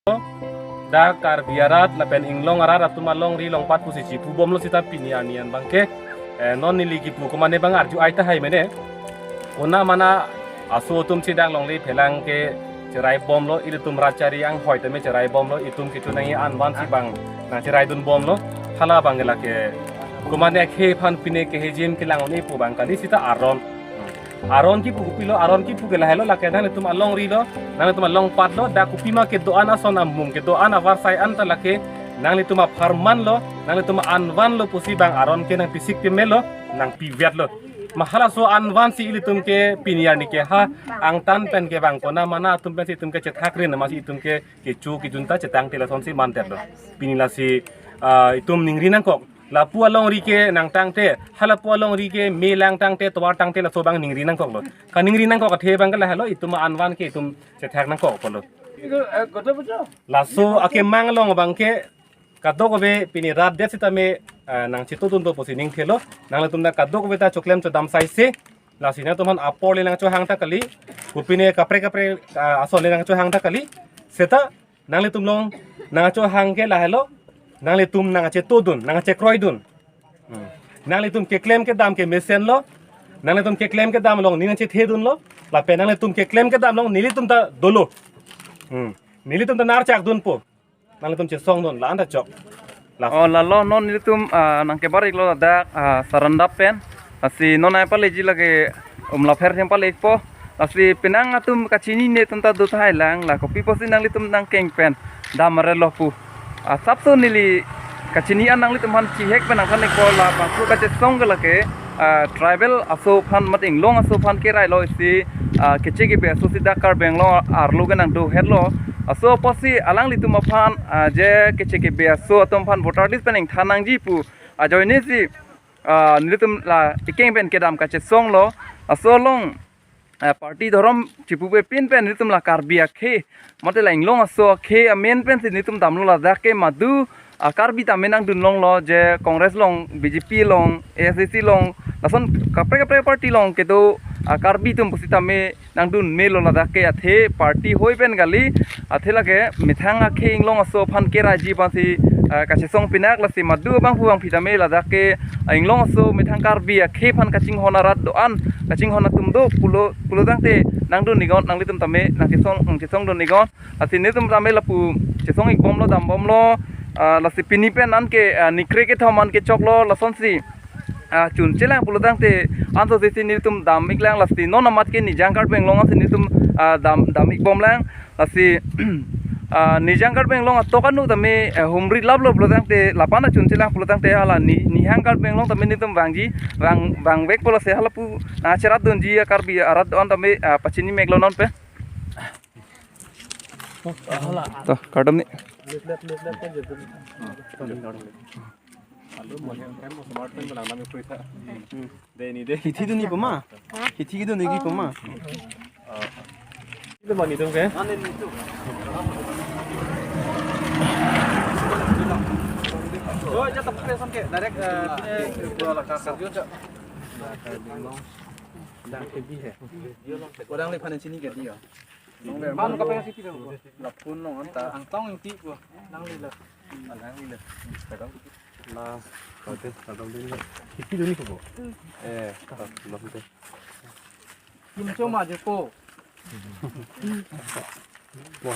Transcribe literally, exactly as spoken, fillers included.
Dak Karbi arat lapen inglong arat atum alongri longpat pusi chipu bomlo sita pini arni an abangke, eh, non neli kipu komane abang arju ai tahai mene. Konat mana aso atum si dak longle phelang ke cherai bomlo, ilitum rat chari anghoi tame cherai bomlo, itum kitu nangji an vansi abang nangcherai dun bomlo. Hala abangke lake komane akhei aphan pine kehejim kelang un-e pu abang kali sita aron. Aron kipu kopilo, aron kipu ke lahelo lake nanglitum alongri lo, nanglitum alongpat lo, dak kopima kedo-an ason amung kedo-an avarsai anta lake nanglitum apharman lo, nanglitum anvan lo pusi abang aron ke nangpisik peme lo, nangpivet lo. Ma halaso anvan si ilitum ke pini arni ke ha angtan pen ke abang konat mana atum pensi itum ke chethak rin, masi itum ke kecho kejun ta chetangte lasonsi mandet lo. Pini lasi, ah, itum ningri nangkok. Lapu alongri ke nangtangte, ha lapu alongri ke me lang tangte, tovar tangte laso abang ningri nangkoklo. Kaningri nangkok athe abangke lahelo itum anvan ke itum chethak nangkok pulo. Laso akemang along abangke kadokave pini rat det sitame, eh, nangchetodun do pusi ningthelo. Nanglitum ta kadokave ta choklem chodam saise. Lasi nangtum aphan apor le nangchohang ta kali. Kopine kaprek kaprek, ah, ason le nangchohang ta kali. Seta nanglitum along nangchohang ke lahelo. Nanglitum nangchetodun, nangchekroidun. Hmm. Nanglitum keklem kedam ke mesenlo. Nanglitum keklem kedam along neli nangchethedunlo. Lapen nanglitum keklem kedam along nelitum ta dolo. Hmm. Nelitum ta narchak dunpo. Nanglitum chesongdun, la-an ta chok. La- Oh, lalo non nelitum, ah, nangkebar-iklo ladak, ah, Sarandap pen. Lasi non ai paleji lake Umlapher hem pale-ikpo. Lasi penang atum kachinine atum ta do tahai lang, la kopi pusi nanglitum nangkeng pen dam arelo pu. Ah, sapso neli kachini an nanglitum aphan chihek pen nangthan-ikpo, labangso kachesong ke lake, ah, tribal aso aphan mate inglong aso aphan kerailo isi, ah, keche kebe aso si dak Karbi Anglong arlo ke nangdohetlo. Laso apotsi alanglitum aphan, ah, je keche kebe aso atum aphan voter list pen ingthan nangji pu ajoine si, ah, nelitum la ikeng pen kedam kachesonglo. Laso along, ah, party dhorom chipupe pin pen nelitum la Karbi akhei mate la inglong aso akhei amen pensi nelitum damlo ladak ke madu, ah, Karbi tame nangdun longlo je Congress along, B J P along, A S D C along, lason kaprek kaprek party along kedo, ah, Karbi atum pusitame nangdun melo ladak ke athe party hoi pen kali, athe lake methang akhei inglong aso aphan keraiji aphansi, ah, kachesong pinak lasi madu abang pu abang phi tame ladak ke, ah, inglong aso methang Karbi akhei aphan kachinghon arat do-an, kachinghon atum do pulo, pulo tangte nangdun-iknon, nanglitum tame nangchesong, nangchesongdun-iknon. Lasi nelitum tame lapu chesong-ik bomlo, dam bomlo, ah, lasi pini pen an ke, ah, nikre kethom an kechoklo, lasonsi, ah, chunchelang pulo tangte anso sisi nelitum dam-iklang, lasi non amat ke Nijang Karbi Anglong ansi nelitum, ah, dam, dam-ik bomlang. Lasi, ah, Nijang Karbi Anglong atok anu tame, eh, humri laplo pulo tangte, lapu-an chunchelang pulo tangte, hala ni, Nihang Karbi Anglong tame nelitum vangji, vang, vangvekpo, lasi halapu nangcherat dunji a-Karbi arat do-an tame, ah, pachini meklo non pen. To, kardom ni. Hithi dun-ikpo ma? Hithi dun-ikpo ma? Kodang le panen sini ke dia. Manu kape si pidong. Lapun long anta. Angtong ingti ko. Nang lila. Nang lila. Kadang. La, kardom, kardom dun. Hithi dun-ikpo. Eh, la, la, la. Kim choma je ko. Mo,